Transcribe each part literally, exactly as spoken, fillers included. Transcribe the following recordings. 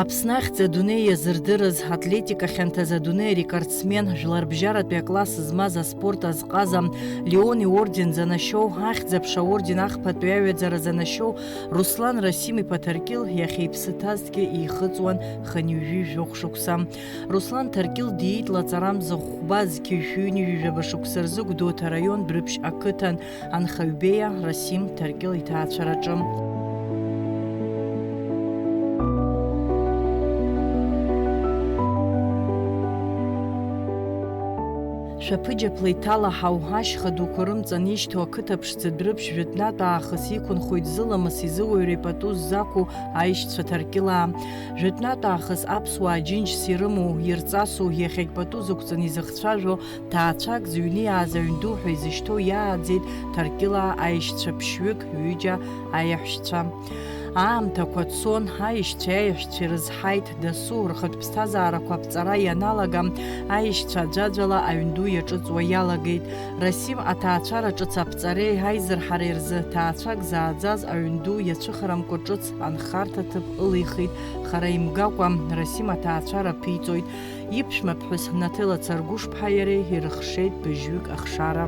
Аԥсны ахьӡ адунеи иазырдырыз, атлетика хьанҭазы адунеи арекордсмен, жәларбжьаратәи акласс змаз аспорт азҟаза, Леон иорден занашьоу, Ахьӡ-аԥша аорден ахԥатәи аҩаӡара занашьоу Руслан Расим-иԥа Ҭаркьыл иахьа иԥсы ҭазҭгьы еихыҵуан хынҩажәи жәохә шықәса. Руслан Ҭаркьыл диит лаҵарамза хәба зқьи жәшәи ҩынҩажәи жәаба шықәса рзы Гәдоуҭа араион Брыԥшь ақыҭан. Анхаҩ Беиа Расим Ҭаркьыл иҭаацәараҿы. Шәаԥыџьаԥла иҭалаҳау, ашьха дуқәа рымҵан ишьҭоу ақыҭа ԥшӡа Дәрыԥшь жәытәнатә аахыс иқәынхоит зыламыс изыуаҩра ипату ззақәу аишьцәа Ҭаркьылаа. Жәытәнатә аахыс аԥсуаа џьынџьс ирымоу, ирҵасу, иахьагь пату зықәҵаны изыхцәажәо, ҭаацәак зыҩны иааз аҩн ду ҳәа изышьҭоу иааӡеит Ҭаркьылаа аишьцәа ԥшьҩык, ҩыџьа аиаҳәшьцәа. Аамҭақәа цон, аишьцәеи аиаҳәшьцәеи рызҳаит, дасу рхатә ԥсҭазаарақәа аԥҵара ианалага, аишьцәа аӡәаӡәала аҩн ду иаҿыҵуа иалагеит. Расим аҭаацәара ҿыц аԥҵареи аизырҳареи рзы ҭаацәак зааӡаз аҩн ду иацәыхарамкәа ҿыц анхарҭа ҭыԥ ылихит, хара имгакәа Расим аҭаацәара ԥиҵоит. Иԥшәма ԥҳәыс Наҭела Царгәышԥҳа иареи ирыхшеит быжьҩык ахшара.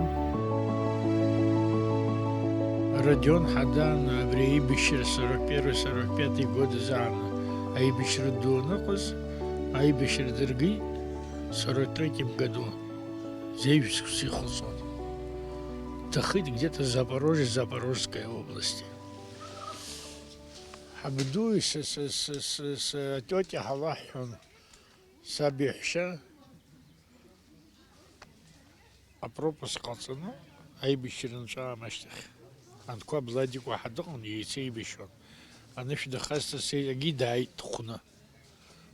Родион Ҳадан абри аибашьра сорок первый сорок пятый годы азы аибашьра ду аныҟаз, аибашьра дыргеит сорок третьем году, зежә шықәса ихыҵуан. Дҭахеит где-то Запорожье, Запорожская области. Ҳабдуи са, са, са, са, са тетя ҳалаҳҳәон. Саб иаҳәшьа апропуск ҟаҵаны аибашьра нҵәаам ашьҭахь. Анқәаб Ладикәа ҳа дыҟан, иеицеибашьуан. Анышә дахазҵаз са, егьи дааит дхәны.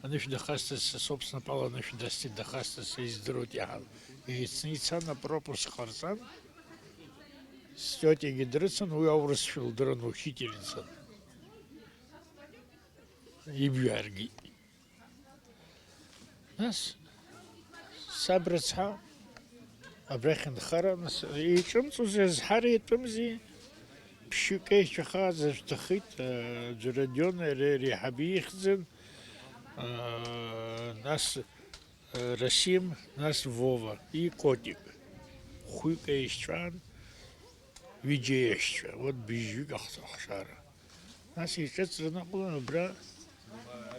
Анышә дахазҵаз са соуп, снапала анышә дасҵеит, дахазҵаз са издыруеит иаҳа. Еицны ицан, апропуск ҟарҵан, стиотиагьы дрыцын, уи аурысшәа лдырын, учительницан. Ибжьаргеит. Нас саб рыцҳа абрахь нхара, нас иҿымҵузи, зҳара иатәымзи, ԥшьҩык еишьцәа хааӡа шәҭахеит, э, Џьарадион иара реиҳабы ихьӡын, э, нас, э, Расим, нас Вова, и Котик. Хәҩык еишьцәан, ҩыџьа еишьцәа, вот быжьҩык ахҭ-, ахшара. Нас иҿыҵраны аҟны абра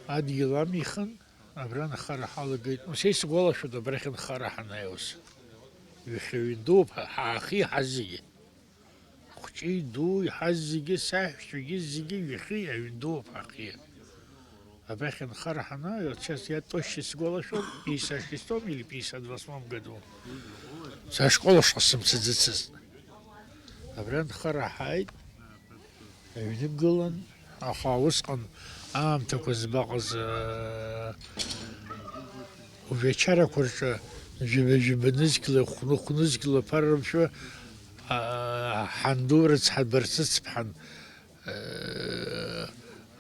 адгьыл амихын, абра нхара ҳалагеит. Ус, са исгәалашәоит, абрахь нхара ҳанааиуаз. Ҩахьа ҩын дууп ҳа, ҳаахиҳаз зегьы. Хәҷи дуи ҳаз зегьы, саҳәшьцәагьы зегьы ҩахьа аҩн дууп ҳаахиа. Абрахь нхара ҳанааиуа, сейчас я точно сгәалашәом, пятьдесят шестом или пятьдесят восьмом году. Са ашкол ашҟа сымцаӡацызт. Абра нхара ҳааит, аҩны бгылан, аха усҟан аамҭақәа збаҟаз, аа, убри ачарақәа рҿы жәаба-жәаба нызқьла, хәны-хәнызқьла ԥаррымшәа, аа, ҳанду рыцҳа Барцыцԥҳан,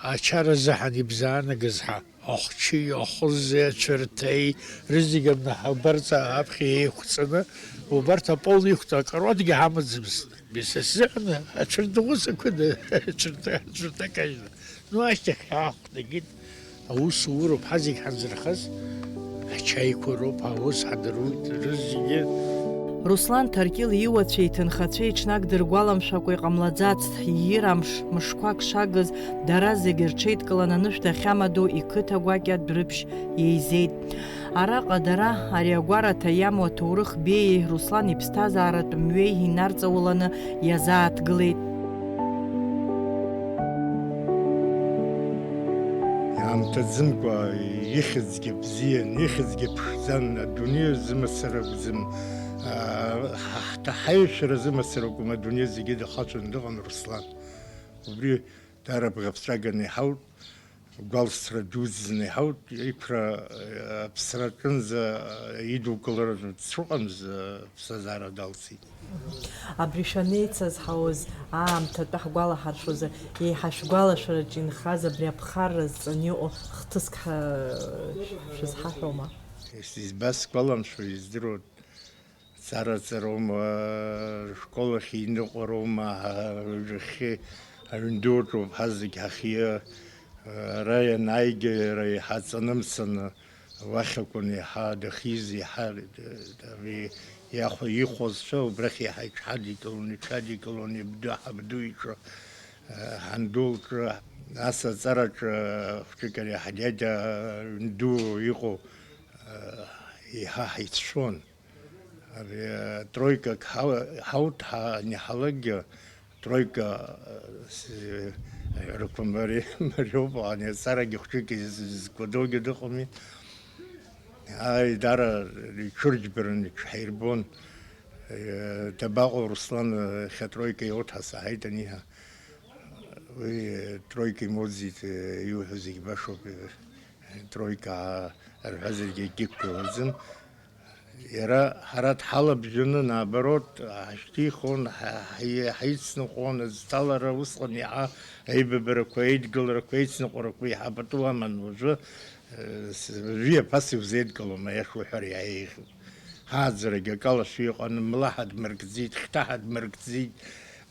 Ачара заҳан ибзаанагаз ҳәа, ахчи, ахәылзи, ацәарҭеи, рызегь абна ҳабарҵа аԥхьа еиқәҵаны, убарҭ аполны иқәтәа акаруаҭгьы ҳамаӡамызт. Са сзыҳәан ацәарҭаӷәы сақәын, ацәарҭа-, ацәарҭа кажьны. Ну, ашьҭахь ҳаахәҭагеит. Аус уроуп, ҳазегь ҳанзырхаз, ачаиқәа роуп, аус ҳадыруеит, рызегьы. Руслан Ҭаркьыл иуацәеи иҭынхацәеи ҽнак дыргәаламшәакәа иҟамлаӡацт, иира амш, мышқәак шагыз, дара зегь рҽеидкылан анышә дахьамадоу иқыҭа гәакьа Дәрыԥшь еизеит. Араҟа дара, ари агәараҭа иамоу аҭоурых беиеи Руслан иԥсҭазааратә мҩеи инарҵауланы иазааҭгылеит. Иаамҭаӡымкәа ихьӡгьы бзиан, ихьӡгьы ԥшӡан, адунеи азы мацара акәӡам, аа, ҳа-, ҳҭаҳаҩшәара азы мацара акәым, адунеи зегьы дахаҵәаны дыҟан Руслан. Убри даара бӷаԥҵәаганы иҳаут, гәалсра дуӡӡаны иҳаут, иқәра, э, аԥсра аҿынӡа, э, идукыларатәы дцәыҟамз, э, аԥсҭазаара далҵит. Абри шәанеицазҳауаз аамҭа атәы ҳгәалаҳаршәозар, еиҳа шәгәалашәараҿы инхаз абри аԥхарра зҵаны иҟоу хҭыск ҳа-, шәызҳаҳәома? Ис-, изба-, сгәаламшәо, издыруа, ҵара-ҵароума, школ ахь иныҟәароума, ҳа-, жәахьы аҩн ду аҿоуп ҳазегь ҳахиа, Ара ианааигьы иара иаҳа ҵанымцаны уахь акәын иаҳа дахьиз, иаҳа д-, д-, иахәа-, ихәозшәа убрахь иаҳа иҽҳадикылон, иҽадикылон, ибду, ҳабду иҿы, ҳанду лҿы, нас аҵараҿы хәҷык ари ҳдиадиа ду иҟоу, иаҳа ҳаицәшәон. Ари, э, троикак ҳа-, ҳауҭ ҳа-, ани ҳалакгьы, троика, э, с-, э, рықәым-, мари-, мариоуп, ани аҵарагьы хәҷык из-, изкәадоугьы дыҟами. Аидара иҽырџьбараны иҽҳаирбон. Э, дабаҟоу Руслан, э, иахьа троика иауҭ ҳасаҳаит аниҳәа. Уи, э, троика имоуӡеит, э, иуҳәо зегь башоуп, э, троика рҳәазаргьы акгьы иқәгылаӡам. Иара ҳара дҳалабжьаны, наоборот, ҳашьҭихуан, ҳа-, ҳаи-, ҳаицныҟәон, зҭалара усҟан иаҳа аибабарақәа, аидгыларақәа, аицныҟәарақәа иаҳа пату аман уажәы, э, с-, уажәы иаԥас иузеидкылом, аиаша уҳәар иаҳа еиӷьуп. Ҳааӡарагьы акалашәа иҟан, мла ҳадмыркӡеит, хьҭа ҳадмыркӡеит,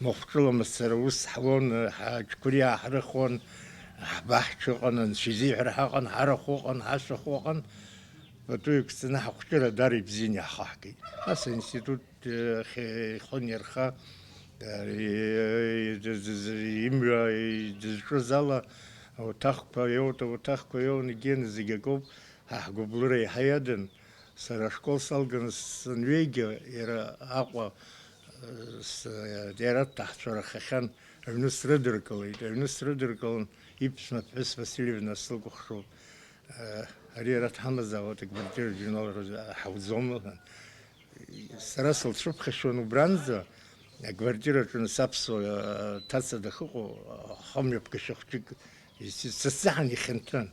махәҿыла мацара ус ҳуан, ҳаџьқәыриаа ҳрыхуан, ҳбаҳча ыҟан, анцәа изиҳәар ҳаҟан, ҳарахә ыҟан, ҳашәахә ыҟан. Пату иқәҵаны ҳахәҷыра дара ибзианы иаҳхаҳгеит. Нас аинститут, э, ахь ихы анирха, э, дыз-, дыз-, имҩа, э, дызҿыз ала, ауаҭахқәа иоут, ауаҭахқәа иоуны егьины зегь акоуп, ҳа ҳгәыблыра еиҳа иадан. Сара ашкол салганы санҩеигьы, иара Аҟәа, э, с-, иара дҭаҳцәарахахьан, аҩны срыдыркылеит, аҩны срыдыркылан, иԥшәма ԥҳәыс Васильевна сылкәыхшоуп. Ари ара дҳамазаауеит, аквартира журнал ҳауӡом, лҳәан. Сара сылцәыԥхашьон убранӡа, аквартира аҿы саԥсуа ҭаца дахыҟоу, хымҩаԥгашьа хәҷык исзаҳан ихьанҭан.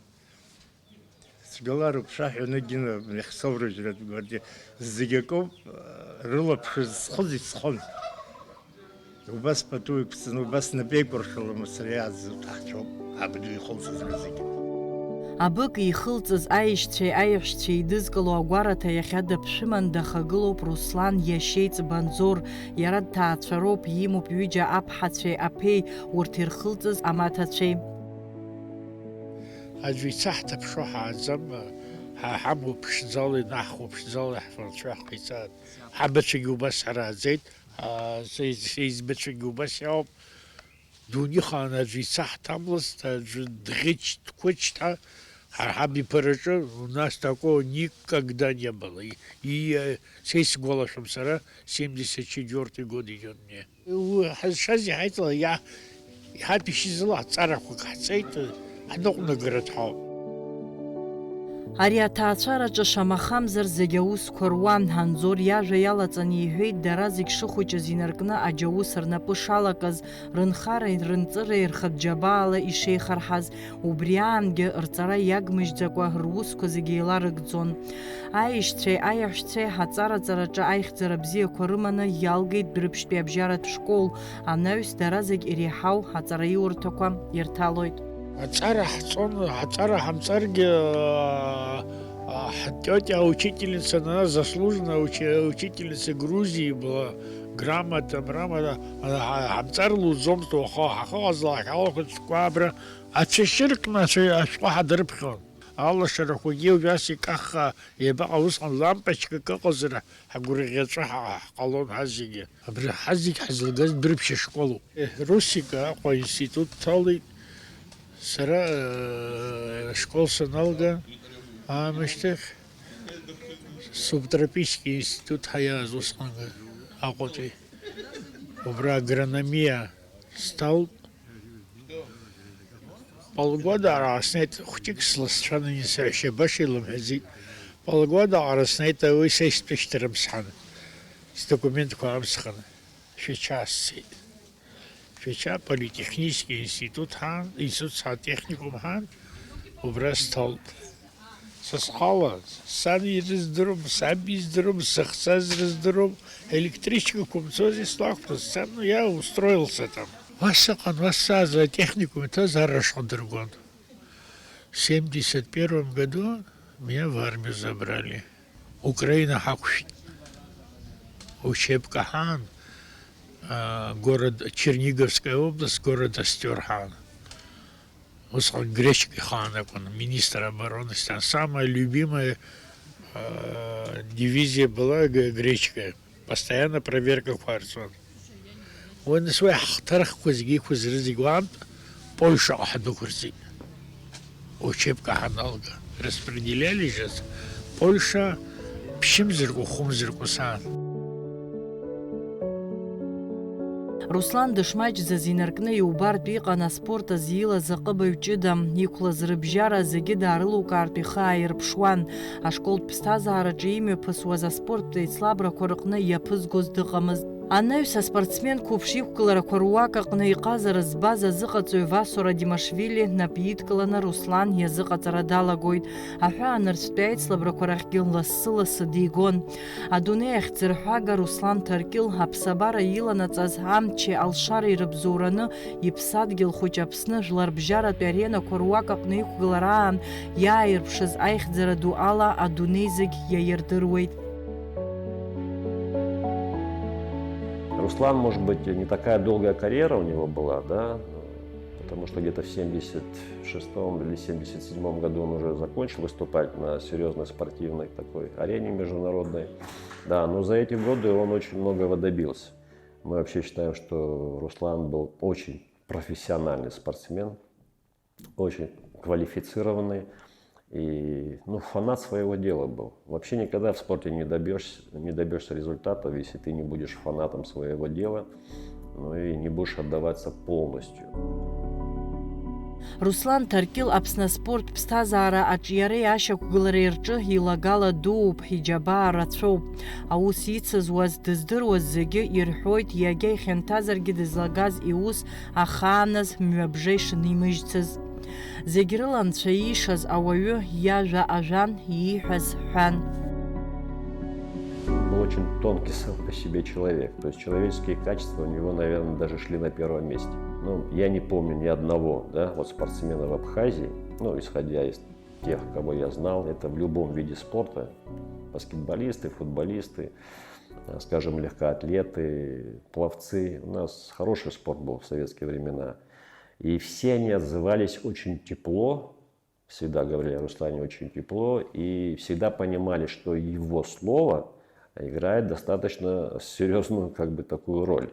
Цәгьала рыԥшаҳәа ныгьын, иахьсоурыжьратә гвардиа зегь акоуп, рылаԥш зхыз исхон. Убас пату иқәҵаны, убас напеикәыршала мацара иаазыҭаҳҵәоуп абду ихылҵыз рызегьы. Абык ихылҵыз аишьцәеи аиҳәшьцәеи еидызкыло агәараҭа иахьа дыԥшәыман дахагылоуп Руслан иашьеиҵбы Анзор, иара дҭаацәароуп, имоуп ҩыџьа аԥҳацәеи аԥеи, урҭ ирхылҵыз амаҭацәеи. Аӡәы ицаҳҭаԥшуа ҳааӡам, ҳа ҳамоу ԥшӡала, инаҳхәо ԥшӡала ҳфырцәа ҳхицаат. Ҳабацәагьы убас ҳрааӡеит, аа, сеи-, сеизбацәагьы убас иауп. Дунеихаан аӡәы ицаҳҭамлацт, аӡәы дӷьычт, дқәычт ҳәа, ҳара ҳабиԥараҿы у нас такого никогда не было. И, и, э, са исгәалашәом сара, семьдесят четвёртый год идёт мне. Уи ҳазшаз иҳаиҭала иа-, иҳаҭәеишьазыла ҳҵарақәак ҳҵеит, ҳныҟәнагаратә ҳауп. Ари аҭаацәараҿы шамахамзар зегь аусқәа руан, Анзор иажәа иалаҵаны иҳәеит, дара зегь шыхәыҷыз инаркны аџьаус рнапы шалакыз, рынхареи рынҵыреи рхатә џьабаала ишеихарҳаз, убри аангьы рҵара иагмыжьӡакәа русқәа зегь еиларыгӡон. Аишьцәеи аиаҳәшьцәеи ҳаҵараҵараҿы аихьӡара бзиақәа рыманы иалгеит Дәрыԥшьтәи абжьаратә школ, анаҩс дара зегь иреиҳау аҵараиурҭақәа ирҭалоит. Аҵара ҳҵон, аҵара ҳамҵаргьы, а, а, ҳтётя учительница, она заслуженная учи-, учительница Грузии была, грамота, мрамор, а, ҳа-, ҳамҵар луӡомызт, уаха ҳахыҟазла ҳалахәыц шәкәабра, ацәашьы ркны ацәа-, ашәҟәы ҳадырԥхьон. Алашарақәагьы убас икаххаа, иабаҟа усҟан лампочкак ыҟазар, ҳгәырӷьаҵәа ҳа-, ҳҟалон ҳазегьы. Абри ҳазегь ҳазлагаз Дәрыԥшь ашколуп. Э, Русик Аҟәа аинститут дҭалеит. Сара, э, ашкол саналга, аамышьҭахь, субтропический институт ҳаиааз усҟан Аҟәатәи. Убра агрономиа сҭалт. Полгода ара снеит, хәҷык сласцәан, саҳәшьа баша илымҳәаӡеит. Полгода ара снеит, уи са истәышьҭыр амсҳан, сдокументқәа амсхын, Шәача сцеит. Шәача политехнический институт ҳаан, институт сҳан, техникум ҳаан, убра сҭалт. Са схала, сан ирыздырам, саб издырам, сыхцаз рыздырам, електричкақәа мцозар слакәхәын, сцан, я устроился там. Уа сыҟан, уа сцааз, атехникум иҭаз ар рышҟа дыргон. В семьдесят первом году меня в армию забрали. Украина ҳақәшәт. Учебка ҳаан, а, город, Черниговская область, город Остёр ҳаан. Усҟан Гречко ихаан акәын, министр обороны, самая любимая, э, дивизия была г-, Гречко. Постоянно проверкақәа ҟарҵон. Уи нас уи ҳҭархқәа зегьы иқәыз рызегь уаантә Польшаҟа ҳдәықәырҵеит. Учебка ҳаналга. Распределяли же Польша ԥшьымзаркәа, хәымзаркәа саан. Руслан дышмаҷӡаз инаркны иубартә иҟан аспорт азы илаз аҟыбаҩ ҷыда, иқәлаз рыбжьара зегьы даарылукаартә ихы ааирԥшуан. Ашколтә ԥсҭазаараҿы имҩаԥысуаз аспорттә еицлабрақәа рыҟны иаԥызгоз дыҟамызт. Анаҩс аспортсмен қәыԥш иқәгыларақәа руак аҟны иҟазара збаз азыҟаҵаҩ Васо Радимашвили нап идкыланы Руслан иазыҟаҵара далагоит. Аҳәаанырцәтәи аицлабрақәа рахьгьы лассы-лассы дигон. Адунеи ахьӡырҳәага Руслан Ҭаркьыл аԥсабара иланаҵаз амчи алшареи рыбзоураны иԥсадгьыл хәыҷ Аԥсны жәларбжьаратәи аренақәа руак аҟны иқәгылара аан иааирԥшыз аихьӡара ду ала адунеи зегь иаирдыруеит. Руслан, может быть, не такая долгая карьера у него была, да, потому что где-то в семьдесят шестом или семьдесят седьмом году он уже закончил выступать на серьезной спортивной такой арене международной. Да, но за эти годы он очень многого добился. Мы вообще считаем, что Руслан был очень профессиональный спортсмен, очень квалифицированный. И, ну, фанат своего дела был. Вообще никогда в спорте не добьешься, не добьешься результатов, если ты не будешь фанатом своего дела, ну и не будешь отдаваться полностью. Руслан Ҭаркьыл Аԥсны аспорт ԥсҭазаара аҿиареи ашьақәгылареи рҿы илагала дууп, иџьабаа рацәоуп. Аус ицызуаз, дыздыруаз зегьы ирҳәоит, иагьа ихьанҭазаргьы дызлагаз иус ахааназ мҩабжа ишынимыжьцыз. Зегь рыла Анцәа иишаз ауаҩы иажәа ажәан, ииҳәаз ҳәан. Был очень тонкий сам по себе человек. То есть человеческие качества у него, наверное, даже шли на первом месте. Ну, я не помню ни одного, да, вот спортсмена в Абхазии, ну, исходя из тех, кого я знал, это в любом виде спорта, баскетболисты, футболисты, э, скажем, легкоатлеты, пловцы. У нас хороший спорт был в советские времена. И все они отзывались очень тепло, всегда говорили о Руслане очень тепло, и всегда понимали, что его слово играет достаточно серьезную, как бы, такую роль.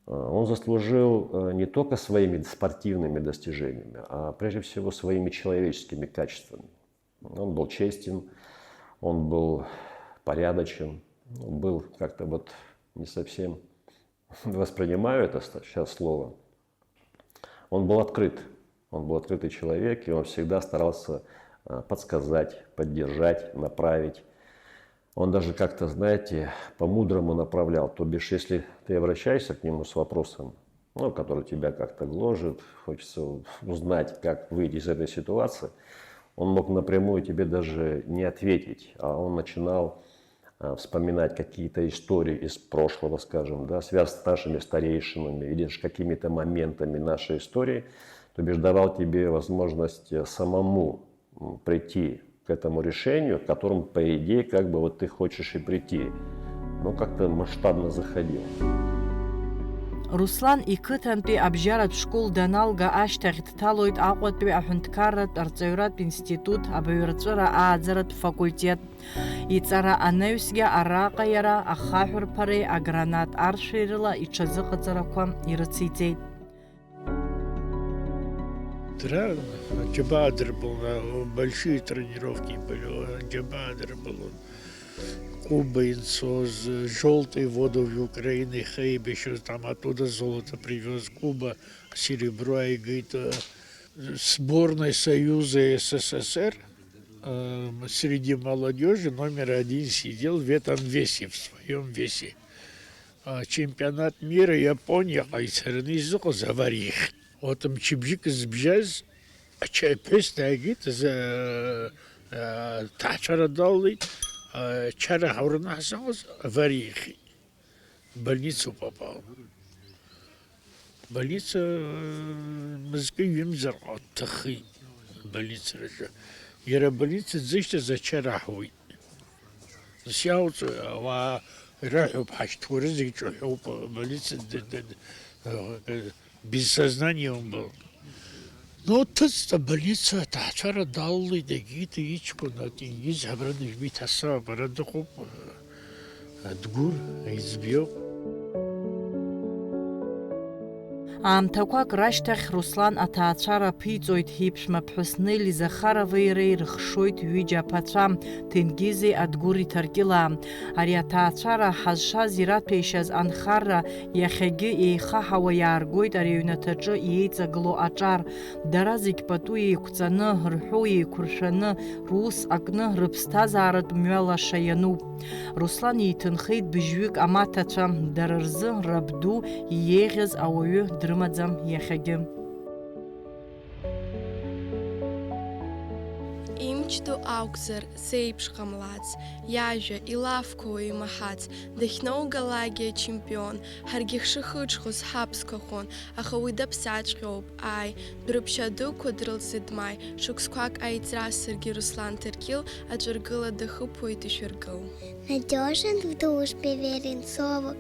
Э, он заслужил, э, не только своими спортивными достижениями, а прежде всего своими человеческими качествами. Он был честен, он был порядочен, был как-то вот не совсем воспринимаю это ста-, сейчас слово. Он был открыт. Он был открытый человек, и он всегда старался, а, подсказать, поддержать, направить. Он даже как-то, знаете, по-мудрому направлял. То бишь, если ты обращаешься к нему с вопросом, ну, который тебя как-то гложет, хочется узнать, как выйти из этой ситуации, он мог напрямую тебе даже не ответить, а он начинал, а, вспоминать какие-то истории из прошлого, скажем, да, связанные с нашими старейшинами или же какими-то моментами нашей истории, то бишь давал тебе возможность, э, самому, м, прийти к этому решению, к которому, по идее, как бы вот ты хочешь и прийти. Но как-то масштабно заходил. Руслан иқыҭантәи абжьаратә школ даналга ашьҭахь дҭалоит Аҟәатәи аҳәынҭқарратә арҵаҩратә институт абаҩрҵәыра ааӡаратә факультет. Иҵара анаҩсгьы араҟа иара ахаҳәрԥареи агранат аршәеи рыла иҽазыҟаҵарақәа ирыциҵеит. Дара џьабаа дырбалон, большие тренировки были, џьабаа дырбалон. Куба инцоз, желтые воды в Украине хеибешьоз, там оттуда золото привез Куба, серебро игит. Сборной Союза СССР, э, среди молодежи номер один сидел в этом весе, в своем весе. А, чемпионат мира Япониаҟа ицараны изыҟаз авариахь. Вот мчыбжьык збжьаз ачаи ԥҳәыс дааигеит, за-, а, ҭаацәара далалеит, а, чара ҳаураны ҳзыҟаз авариахь. В больницу попал. Больница, э, мызкы ҩымзар ҟа-, дҭахеит больницараҿы. Иара абольница дзышьҭаз ачара аҳуеит. Нас иалҵуеи, ауаа ирыҳәоуп, ҳашьҭуа рызегь ҿаҳәоуп, больница д-, д-, д-, э, без сознания он был. Ну, дҭыҵт абольница, аҭаацәара далалеит, егьиҭ иҷкәын, ат-, иӡ ҳәа абра дыжәбеит, аса абра дыҟоуп, Адгәыр, аиҵбы иоуп. Аамҭақәак рашьҭахь Руслан аҭаацәара аԥиҵоит, иԥшәма ԥҳәыс Нели Захаровеи иареи рыхшоит ҩыџьа аԥацәа, Ҭенгизи Адгәыри Ҭаркьылаа. Ари аҭаацәара ҳазшаз ираҭәеишьаз анхарра иахьагьы еихаҳауа иааргоит ари аҩнаҭаҿы иеиҵагылоу аҿар. Дара зегь пату еиқәҵаны, рҳәоу еиқәыршәаны, рус акны, рыԥсҭазааратә мҩа лаша иануп. Руслан иҭынхеит быжьҩык амаҭацәа, дара рзы рабду иеиӷьыз ауаҩы дрымаӡам иахьагьы. Имч ду акәзар, зеиԥш ҟамлац, иажәа, илафқәа уаҩы имаҳац, дахьноугалакгьы ачемпион, ҳаргьы ҳшыхыҽхәоз ҳаԥсқәахон, аха уи даԥсаҵәҟьоуп, ааи, дәрыԥшьа дуқәа дрылҵит маи, шықәсқәак аиҵра саргьы Руслан Ҭаркьыл аҵәыргыла дахыԥоит ишәыргыл. Надёжен в дружбе, верен слову,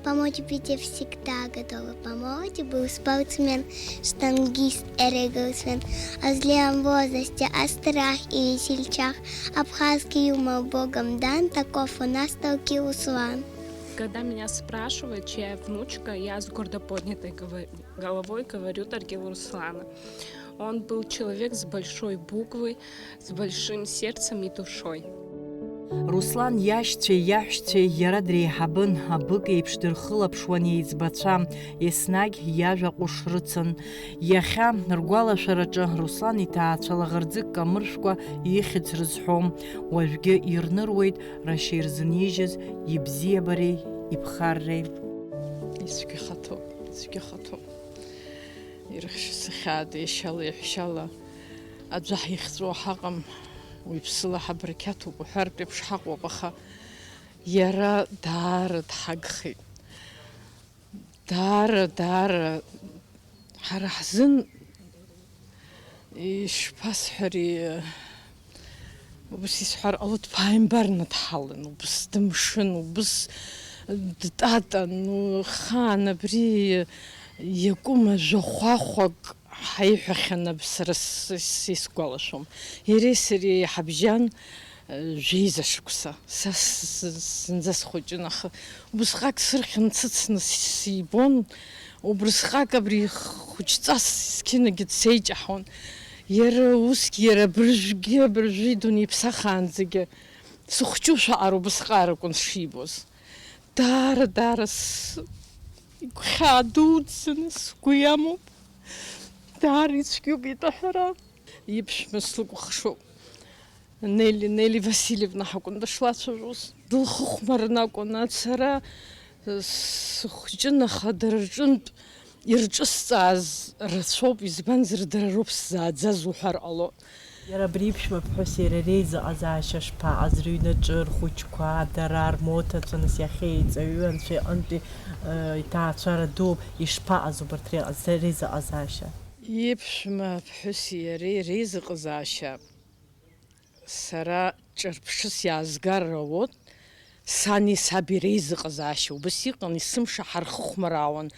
помочь в беде всегда готовы. По молоде был спортсмен, штангист и рекордсмен. О зрелом возрасте, о страх и весельчах, абхазский юмор богом дан, таков у нас Таркил Руслан. Когда меня спрашивают, чья я внучка, я с гордо поднятой гово-, головой говорю Таркил Руслана. Он был человек с большой буквы, с большим сердцем и душой. Руслан иашьцәеи иаҳәшьцәеи иара дреиҳабын, абык еиԥш дырхылаԥшуан еиҵбацәа, еснагь иажәа ҟәыш рыцын. Иахьа, ргәалашәараҿы, Руслан иҭаацәа лаӷырӡык камыршәкәа ихьӡ рызҳәом. Уажәгьы ирныруеит рашьа ирзынижьыз ибзиабареи иԥхарреи. Ицәгьахаҭоуп, ицәгьахаҭоуп. Ирыхьшь сыхьаада иашьала, иаҳәшьала аӡәы ҳихьҵәо ҳаҟам, уи ԥсыла ҳабрақьаҭуп уҳәартә еиԥш ҳаҟоуп, аха иара даара дҳагхеит. Даара, даара ҳара ҳзын, ишԥасҳәари, убыс исҳәар ҟалоит, ԥааимбарны дҳалан, убыс дымшын, убыс дтатан, хаан абри иакәым ажәахәахәак ҳаиҳәахьан, сара с-, с-, исгәалашәом. Иареи сареи ҳабжьан, э, жәеиза шықәса. Са с-, с-, зынӡа схәыҷын, аха убысҟак сырхьын, дсыцны с-, сибон, убрысҟак абри хәыҷҵас зқьынагьы дсеиҷаҳон. Иара усгьы, иара абыржәгьы, абыржәы идунеи иԥсахаанӡагьы сыхәҷушәа аҟара убысҟак акәын сшибоз. Даара, даара с-, игәхьаа дуӡӡаны сгәы иамоуп. Даара ицәгьоуп итәаҳәара. Иԥшәма слыкәыхшоуп. Нели, Нели Васильевна ҳакәын дышлацәажәоз. Дылхыхәмарны акәын ацара, схәыҷын, аха дара рҿынтә ирҿысҵааз рацәоуп, избанзар, дара роуп сзааӡаз уҳәар ҟало. Иара абри иԥшәма ԥҳәыс иара реизыҟазаашьа шԥаҟаз, рыҩнаҿы рхәыҷқәа, дара рмоҭацәа, нас иахьа еиҵаҩы Анцәа иҟынтәи, э, иҭаацәара дууп, ишԥаҟаз убарҭ реиҟаз-, реизыҟазаашьа? Иԥшәма ԥҳәыси иареи реизыҟазаашьа сара ҿырԥшыс иаазгар ауеит, сани саби реизыҟазаашьа убыс иҟан, исымша ҳархыхәмараауан,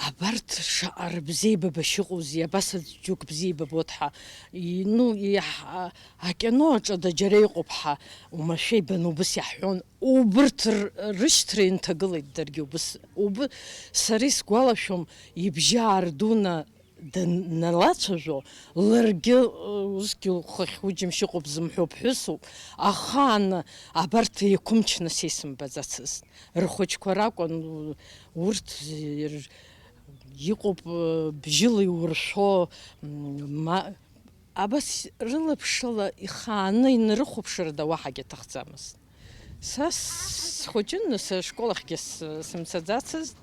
абарҭ шаҟа рыбзиеибаба шыҟоузеи, абас аӡә џьоук бзиа ибабоит ҳәа, и-, ну, иаҳ-, а-, акино аҿы ада џьара иҟоуп ҳәа, умашәа ибаны убыс иаҳҳәон, убырҭ р-, рышьҭра инҭагылеит даргьы убыс, убы-, сара исгәалашәом, ибжьы аардуны даналацәажәо, ларгьы, э, усгьы лхахь уи џьымшь ыҟоуп зымҳәо ԥҳәысуп, ахаан абарҭ еиқәымчны са исымбаӡацызт. Рхәыҷқәа ракәын, урҭ ир-, иҟоуп, э, бжьыла иуршәо, м, ма-, абас рылаԥшыла ихааны инарыхәаԥшыр ада уаҳагьы аҭахӡамызт. Са схәыҷын, нас ашкол ахьгьы с-, сымцаӡацызт.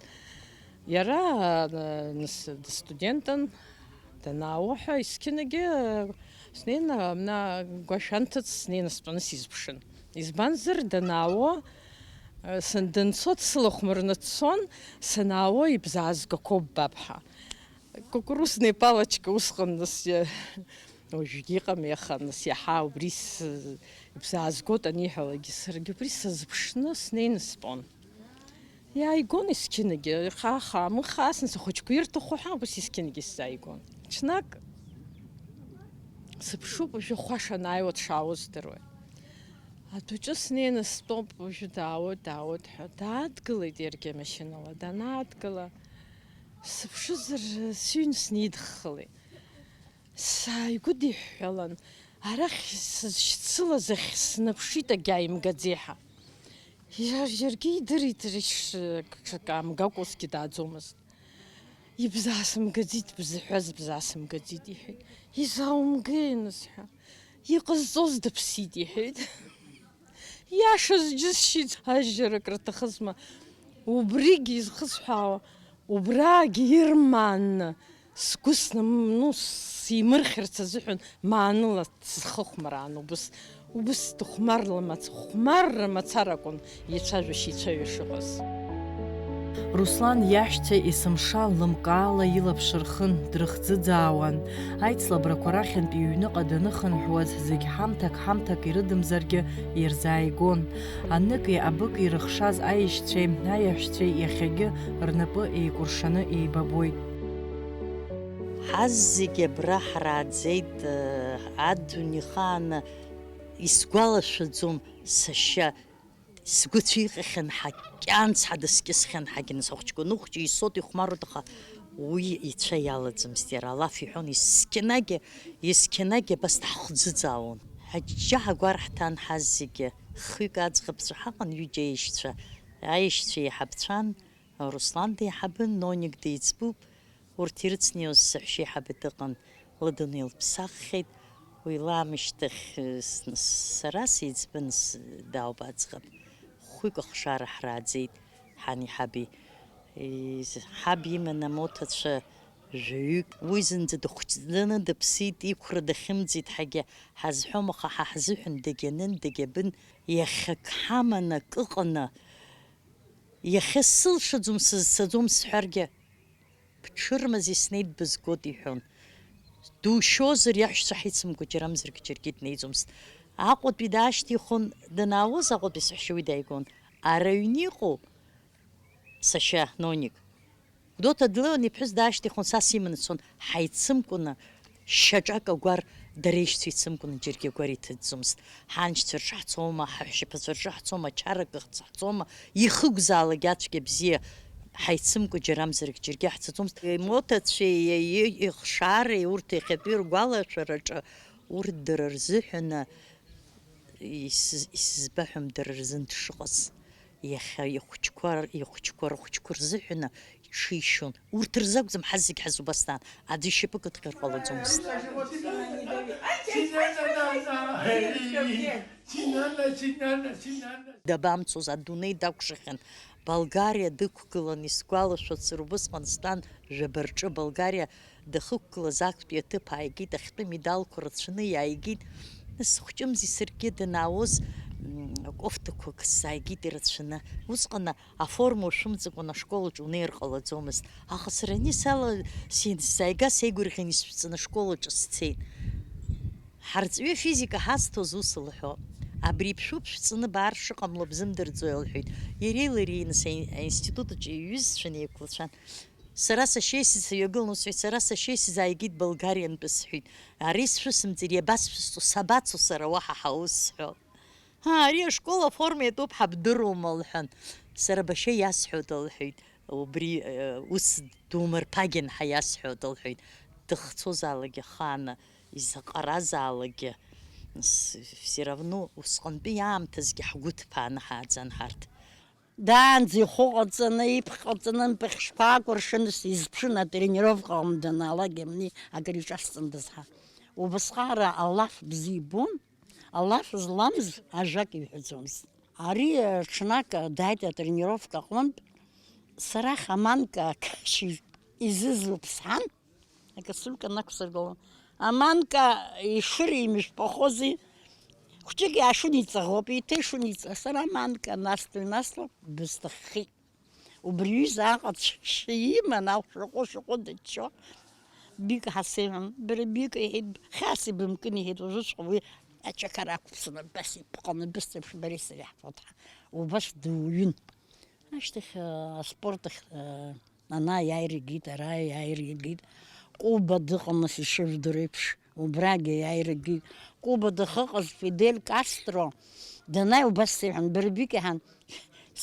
Иара, а, нас дыстудентын, данаауа ҳәа, есқьынагьы, а, снеины, мна гәашәанҭыҵ снеины стәаны сизԥшын. Избанзар, данаауа, а, сан-, данцо дсылахәмарны дцон, санаауа ибзаазгақәоуп баб ҳәа. Кукурузная палочка усҟан, нас, иа-, уажәгьы иҟами, аха, нас, иаҳа убри с-, ибзаазгоит аниҳәалакгьы, саргьы убри сазыԥшны снеины стәон. Иааигон есқьынагьы, ихаа-хаа, мыхаасны схәыҷқәа ирҭаху ҳәа, ус есқьынагьы сзааигон. Ҽнак Сыԥшуп уажәы хәа шанааиуа дшаауа здыруа. Адәаҿы снеины стәоуп, уажәы даауеит, даауеит ҳәа. Даадгылеит иаргьы амашьынала. Данаадгыла, сыԥшызар, сыҩны снеидыххылеит. Сааигәыдиҳәҳәалан, арахь сызшьцылаз ахь снаԥшит, агьааимгаӡеи ҳәа. Иар-, иаргьы идырит, рыш-, ҽак аамгакәа усгьы дааӡомызт. Ибзаасымгаӡеит, бзыҳәаз бзаасымгаӡеит, иҳәеит. Изаумгеи, анысҳәа? Иҟазҵоз дыԥсит, иҳәеит. Иашаз џьысшьеит, ажьжьара крыҭахызма? Убригьы изхысҳәаауа, убраагьы ирмаанны, сгәы сным-, ну, симырхьырц азыҳәан, Мааныла схыхәмараан убыс, убыс дыхәмарла мац-, хәмарра мацара акәын ицәажәашьа ицәаҩа шыҟаз. Руслан иашьцәа есымша лымкаала илаԥш рхын, дрыхӡыӡаауан. Аицлабрақәа рахьынтә иҩныҟа даныхынҳәуаз зегь ҳамҭак-ҳамҭак ирыдымзаргьы ирзааигон. Аныки абыки ирыхшаз аишьцәеи аиаҳәшьцәеи иахьагьы рнапы еикәыршаны еибабоит. Ҳаззегь абра ҳрааӡеит, адунеи хааны исгәалашәаӡом сашьа, сгәы цәиҟьахьан ҳа, кьанц ҳадаскьысхьан ҳагьныс ахәыҷқәа ныхәҷы исоуп ихәмаруеит, аха уи ицәа иалаӡамызт иара, алаф иҳәон есқьынагьы, есқьынагьы абас дҳахӡыӡаауан. Аџьџьаҳа агәар ҳҭан ҳаззегьы, хҩык аӡӷабцәа ҳаҟан, ҩыџьа аишьцәа, аишьцәа еиҳабцәан, Руслан деиҳабын, Ноник деиҵбуп, урҭ ирыцны иоуз саҳәшьеиҳабы дыҟан, лыдунеи лыԥсаххьеит, уи лаамышьҭахь, э, с-, сара сеиҵбын, с-, дауп аӡӷаб. Хәҩык ахшара ҳрааӡеит ҳани ҳаби. Из-, ҳаб иман амоҭацәа жәаҩык. Уи зынӡа дыхәыҷӡаны дыԥсит, иқәра дахьымӡеит ҳәагьы ҳазҳәом, аха ҳа ҳзыҳәан дагьанын, дагьабын. Иахьак ҳаман акы ыҟаны, иахьа сылшаӡом, сызцаӡом сҳәаргьы, бҽырмази снеит, бызгоит, иҳәон. Душьозар, иаҳәшьцәа ҳицымкәа џьарамзаргь џьаргьы днеиӡомызт. Аҟәатәи даашьҭихын данаауаз, Аҟәатәи саҳәшьа уи дааигон. Ара аҩны иҟоу сашьа Ноник, Гәдоуҭа длеиуан, иԥҳәыс даашьҭихын, са симаны дцон, ҳаицымкәаны шьаҿак агәар дара ишьцәа ицымкәаны џьаргьы агәар иҭыҵӡомызт. Ҳаншьцәа рҿы ҳцома, ҳаҳәшьаԥацәа рҿы ҳцома, ачара кыхц ҳцома, ихыгәзаалак ацәгьа бзиа ҳаицымкәа џьарамзаргь џьаргьы ҳцаӡомызт. Имоҭацәеи иаи ихшареи урҭ иахьатәи ргәалашәараҿы урҭ дара рзыҳәаны исыз-, исызбаҳәом дара рзын дшыҟаз. Иахьа ихәыҷқәа, ихәыҷқәа рыхәыҷқәа рзыҳәаны иҽишьон. Урҭ рзы акәӡам, ҳазегь ҳазубасҭан. Аӡәы ишьапы кыдҟьар ҟалаӡомызт. Дабамцоз, адунеи дакәшахьан. Болгариа дықәгылан, исгәалашәацыр, убысҟан стәан жәаба рҿы. Болгариа дахьықәгылаз актәи аҭыԥ ааигеит, ахьтәы медалқәа рацәаны иааигеит. Нас хәҷымзи саргьы данаауаз, м, кофтақәак сзааигеит ирацәаны. Усҟан аформа ушәымҵакәан ашкол аҿы унеир ҟалаӡомызт. Аха сара ани сала син-, сзааига сеигәырӷьан исшәҵаны ашкол аҿы сцеит. Ҳарҵаҩы афизика ҳазҭоз ус лҳәо, абри ԥшәуп шәҵаны баар шыҟамло бзымдырӡои лҳәеит. Иареи лареи нас аи-, аинститут аҿы иҩызцәан еиқәлацәан. Сара сашьеи сҩагылан ус сҳәеит, сара сашьеи сзааигеит Болгариантәи сҳәеит. Ари сшәысымҵар иабасшәысҵо, сабацо сара уаҳа ҳаус сҳәо. Ҳа, ари ашкол аформа иатәуп, ҳабдыруама лҳәан. Сара башьа иасҳәоит лҳәеит. Убри, э, ус думырԥагьан ҳәа иасҳәоит лҳәеит. Дыхцозаалак ахааны, изаҟаразаалакгьы, с-, все равно усҟантәи аамҭазгьы ҳгәы ҭԥааны ҳааӡан ҳарҭ. Даанӡа ихәы ҟаҵаны, иԥхь ҟаҵаны, нпахь шԥаакәу ршәаны сизԥшын, атренировка аҟны данаалак, имни акыр иҿасҵандаз ҳәа. Убасҟаара алаф бзиа ибон, алаф зламыз ажәак иҳәаӡомызт. Ари, ҽнак дааит атренировка аҟнытә, сара хаманка ак ши-, изызуп сҳәан, акасулька нақәсыргылон. Аманка ишыримжәпахози, хәҷык иаашәыниҵаӷоуп, еиҭа ишәыниҵа, сара аманка настәи-настәи бысҭаххеит. Убри ҩыза аҟацәа иман, ахә шәаҟәы-шәаҟәы дыччо, бик ҳасеиҳәон, бара бик иҳәеит, хьаас ибымкын иҳәеит, уажәыҵәҟьа уи аҿакара ақәԥсаны, абас ибыҟаны, бысҭеиԥш бареи сареи ҳфотоҳа, убас дуаҩын. Ашьҭахь, э, аспорт ахь, э, ана иааир игеит, ара иааир игеит. Ҟәба дыҟан, нас ишыжәдыруа еиԥш, Убрагьы иааирагьы Куба дахыҟаз Фидель Кастро данааи убас сеиҳәан, Барбик иҳәан,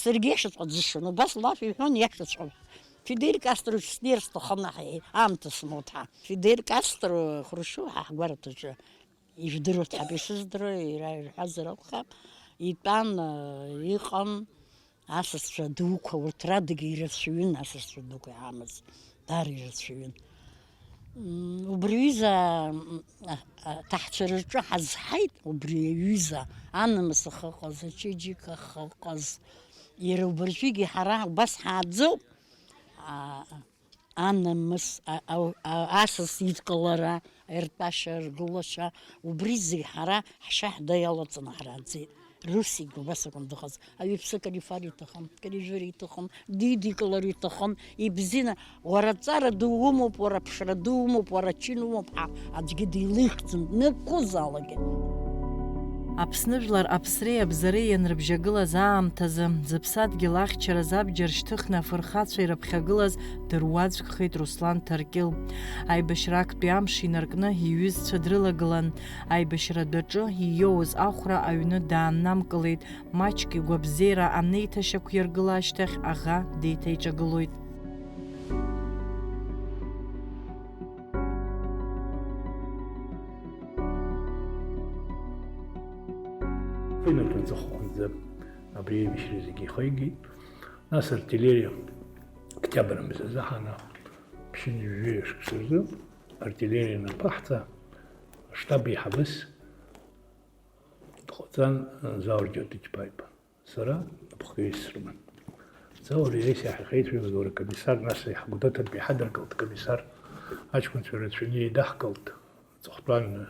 саргьы иашаҵәҟьа ӡышан, убас лаф иҳәон, иашаҵәҟьа. Фидель Кастро снеир сҭахын аҳ-, аамҭа смоуҭ ҳәа. Фидель Кастро Хрушьов ҳа ҳгәараҭаҿы ижәдыруеит ҳәа ишыздыруа, иара ирҳәазар акәхап, итәан, э, иҟан асасцәа дуқәа, урҭ радагьы ирацәаҩын асасцәа дуқәа иаамыз, даара ирацәаҩын. М, убри ҩыза, м, а, а, аҭаҳцәа рҿы ҳазҳаит, убри аҩыза, анамыс ахьыҟаз, ачеиџьыка ахьыҟаз, иара убыржәгьы ҳара убас ҳааӡоуп. А, анамыс, а, а, а, асас идкылара, аиртәашьа, ргылашьа, убри зегь ҳара ҳшьа-ҳда иалаҵаны ҳрааӡеит. Русик убас акәын дыҟаз. Аҩыԥсы Карифар иҭахын, Карижәыр иҭахын, дидикылар иҭахын, ибзианы, уара ҵара ду умоуп, уара ԥшра ду умоуп, уара чын умоуп ҳәа аӡәгьы дилихӡом, днықәызаалакгьы. Аԥсны жәлар аԥсреи абзареи ианрыбжьагылаз аамҭазы, зыԥсадгьыл ахьчараз абџьар шьҭыхны афырхацәа ирыԥхьагылаз дыруаӡәкхеит Руслан Ҭаркьыл. Аибашьра актәи амш инаркны иҩызцәа дрылагылан. Аибашьра адәаҿы ииоуз ахәра аҩны дааннамкылеит. Маҷк игәабзиара анеиҭашьақәиргыла ашьҭахь аӷа деиҭаиҿагылоит. Хәынак рҵыхәанӡа абри аибашьра зегьы ихеигеит. Нас артиллериа октиабр мзазы ҳана ԥшьынҩажәи шықәса рзы артиллериа анаԥаҳҵа, аштаб еиҳабыс дҟаҵан, Заур Џьоҭ-ичба иԥа. Сара апхгаҩыс срыман. Заур иара исеиҳахеит, жәаҩа лура комиссар, нас иҳгәдоуҭартә иҳадыркылт комиссар, аҷкәынцәа рацәаны еидаҳкылт, аҵыхәтәан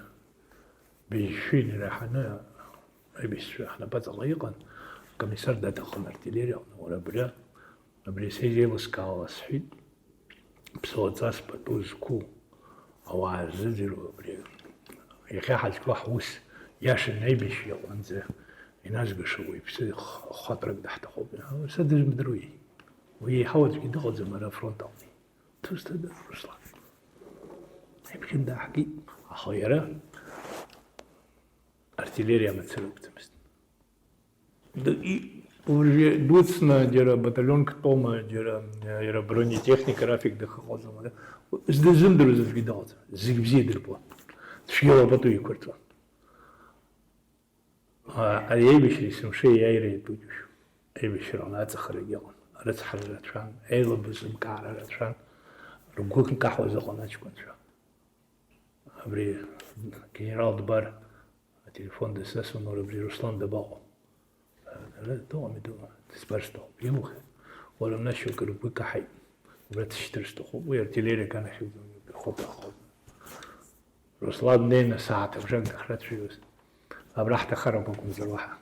быжьшәа инеираҳаны аибашьцәа ҳнапаҵаҟа иҟан, акомиссар даҭахын артиллериаҟны, уара абра, абри са изеилыскаауа сҳәеит, ԥсуаҵас пату зқәу ауаа рзыӡырҩуа абри. Иахьа ҳазқәу ҳус иашаны аибашьҩы иҟынӡа иназгашоу уаҩԥсы х-, хатәрак даҳҭахуп. Са дызмдыруеи? Уи еиҳау аӡәгьы дыҟаӡам ара афронт аҟны. Дызҭада, Руслан? Иԥхьан дааҳгеит, аха иара артиллериа мацара акәӡамызт. Д-, и-, уже дуцны џьара баталионк тома, џьара, иара бронетехника рафик дахыҟаӡам, ара. Здызымдыруаз аӡәгьы дыҟаӡам. Зегь бзиа дырбон. Цәгьала пату иқәырҵон. А, ари аибашьра есымша иааира иатәу џьушьо. Аибашьраҟны аҵахарагьы ыҟан. Арыцҳара рацәан, аилабызымкаара рацәан. Ргәы нкаҳауаз ыҟан аҷкәынцәа. Абри генерал дбар, ателефон дысзасуан, уара абри Руслан дабаҟоу? Ара дыҟами, дыҟами, дызбар сҭахуп. Иухьи? Уара, нас шьоукы ргәы икаҳаит. Убра дсышьҭыр сҭахуп. Уи артиллериа аганахьала ихәы ҭаххоит. Руслан днеины сааҭыбжак дахьрацәажәоз. Абра ҳҭахарақәа акәымзар уаҳа.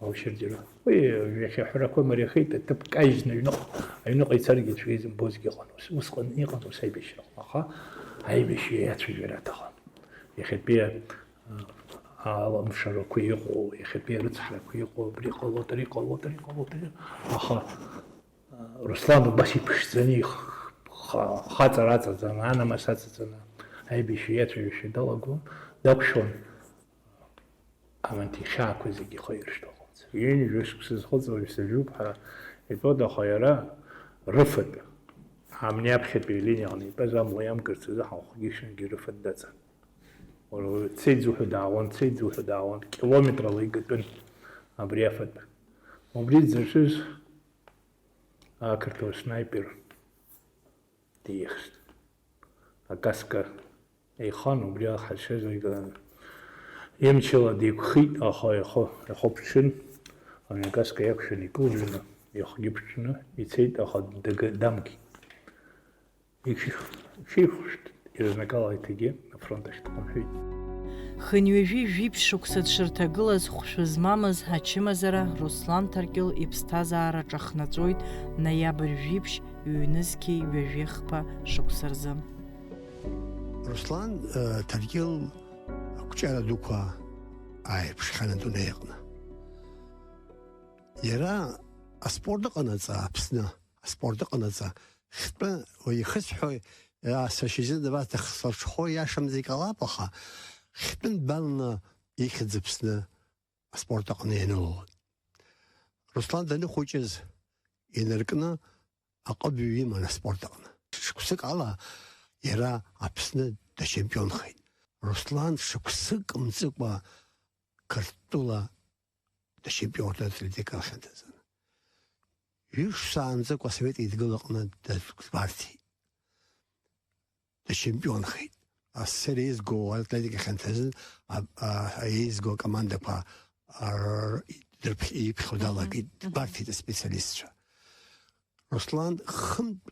Аушьырџьара. Уи ҩахьа аҳәарақәа мариахеит, аҭыԥ кажьны аҩныҟа, аҩныҟа ицаргьы ацәгьа изымбозгьы ыҟан ус. Усҟан иҟан ус аибашьраҟны, аха аибашьҩы иацәажәара аҭахын. Иахьатәи, а, алымшарақәа иҟоу, иахьатәи арыцҳарақәа иҟоу, абри ҟалоит, ари ҟалоит, ари ҟалоит, ари. Аха, а, Руслан убас иԥшӡаны, их-, ха-, хаҵара аҵаҵаны, анамыс аҵаҵаны, аибашьҩы иацәажәашьа далагон, дақәшәон. Аманҭихьаақәа зегьы ихы иршьҭахоз. Ҩынҩажәа шықәса зхыҵуа ҩсажәуп ҳәа итәоит, аха иара рыфатә, амни аԥхьатәи алиниаҟны итәаз амла иамкырц азы ҳанхәгьы-шьынгьы рыфатә даҵан. Уара дцеит зуҳәо даауан, дцеит зуҳәо даауан, километрала игатәын абри афатә. Убри дзыршәыз ақырҭуа снайпер диихт. Акаска еихан, убри аҳаршьазар иганы. Имчала деиқәхеит, аха ихы, ихы ԥҽын, амҩакаска иақәшәаны икылжәаны, ихгьы ԥҽны ицеит, аха дага-, дамгеит. Иҽи-, иҽихәшт, ирызнакала иҭегьы афронт ахь дхынҳәит. Хынҩажәи жәиԥшь шықәса дшырҭагылаз хәшәы змамыз ачымазара Руслан Ҭаркьыл иԥсҭазаара ҿахнаҵәоит ноиабр жәиԥшь ҩнызқьи ҩажәи хԥа шықәса рзы. Руслан, э, Ҭаркьыл ақәҿиара дуқәа ааирԥшхьан адунеи аҟны. Иара аспорт ыҟанаҵа Аԥсны, аспорт ыҟанаҵа хьтәы уаҩ ихысҳәо Сашьазин дабаҭаххалҽхәо иашамзеи ҟалап, аха хьтәы нбанла ихьӡ Аԥсны аспорт аҟны ианылалон. Руслан даныхәыҷыз инаркны аҟыбаҩ иман аспорт аҟны. Шықәсык ала иара Аԥсны дачемпионхеит. Руслан шықәсык мҵыкәа Қырҭтәыла дачемпионхеит атлетика ахьанҭазын. Ҩышықәса аанӡакәа Асовет Еидгыла аҟны дазгәарҭеит. Дачемпионхеит. АССР еизго атлетика хьанҭазын, а, а, еизго акомандақәа, а, р-, дрыԥхь-, иԥхьо далагеит, дгәарҭеит аспециалистцәа. Руслан хынтә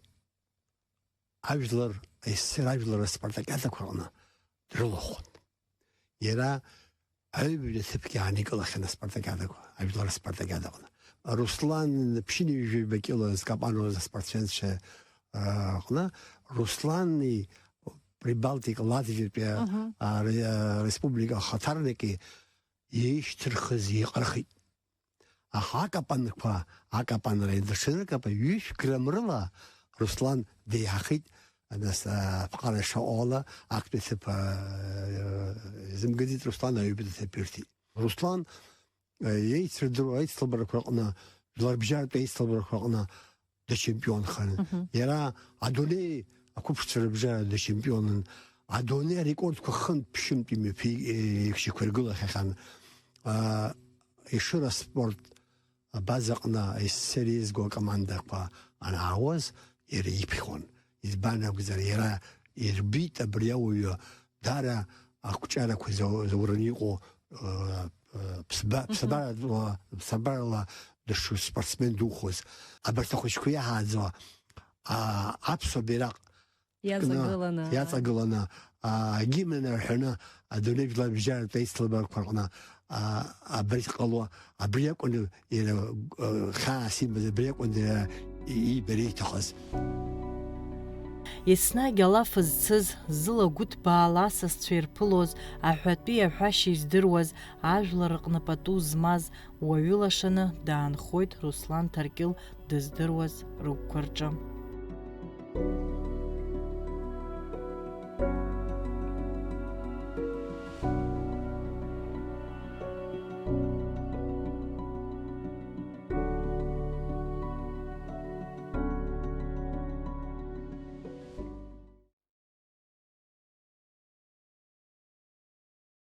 ажәлар, АССР ажәлар аспартакиадақәа рҟны дрылахәын. Иара аҩбатәи аҭыԥгьы ааникылахьан аспартакиадақәа, ажәлар аспартакиадаҟны. Руслан ԥшьынҩажәаҩба кило зкапануаз аспортсменцәа, а, аҟны Руслани Прибалтика, Латвиатәи, а, ре-, а, республика ахаҭарники еишьҭырхыз еиҟархеит. Аха акапанқәа, акапанра, даҽа ракапа ҩышә грамм рыла Руслан деиҳахеит, нас, а, аԥҟара шаҟәала актәи аҭыԥ, а, изымгаӡеит Руслан, аҩбатәи аҭыԥ ирҭеит. Руслан, а, еицырдыруа аицлабрақәа рҟны, жәларбжьаратә аицлабрақәа рҟны дачемпионхан. Мгм. Иара адунеи ақәыԥшцәа рыбжьара дачемпионын. Адунеи арекордқәа хынтә ԥшьынтә имҩаԥи-, еиқәшьақәиргылахьахьан. А, Ешыра аспорт абазаҟны АССР еизго акомандақәа анаауаз, иара иԥхьон. Избан акәзар, иара ирбеит абри ауаҩы даара ақәҿиарақәа зау-, заураны иҟоу, э, э, ԥсба-, Мгм. ԥсабаратәла, ԥсабарала дышспортсмен духоз. Абарҭ ахәыҷқәа иаҳааӡо, а, аԥсуа бираҟ кны, Иаҵагыланы. Иаҵагыланы, а, агимн арҳәаны, адунеи жәларбжьаратә аицлабрақәа рҟны, а, абри ҟало, абри акәын иара, а, хьаас имаз, абри акәын иара и-, иибара иҭахыз. Еснагь алаф зцыз, зыла гәыҭбаала асасцәа ирԥылоз, аҳәатәи аҳәашьа издыруаз, ажәлар рҟны пату змаз, уаҩы лашаны даанхоит Руслан Ҭаркьыл дыздыруаз рыгәқәа рҿы.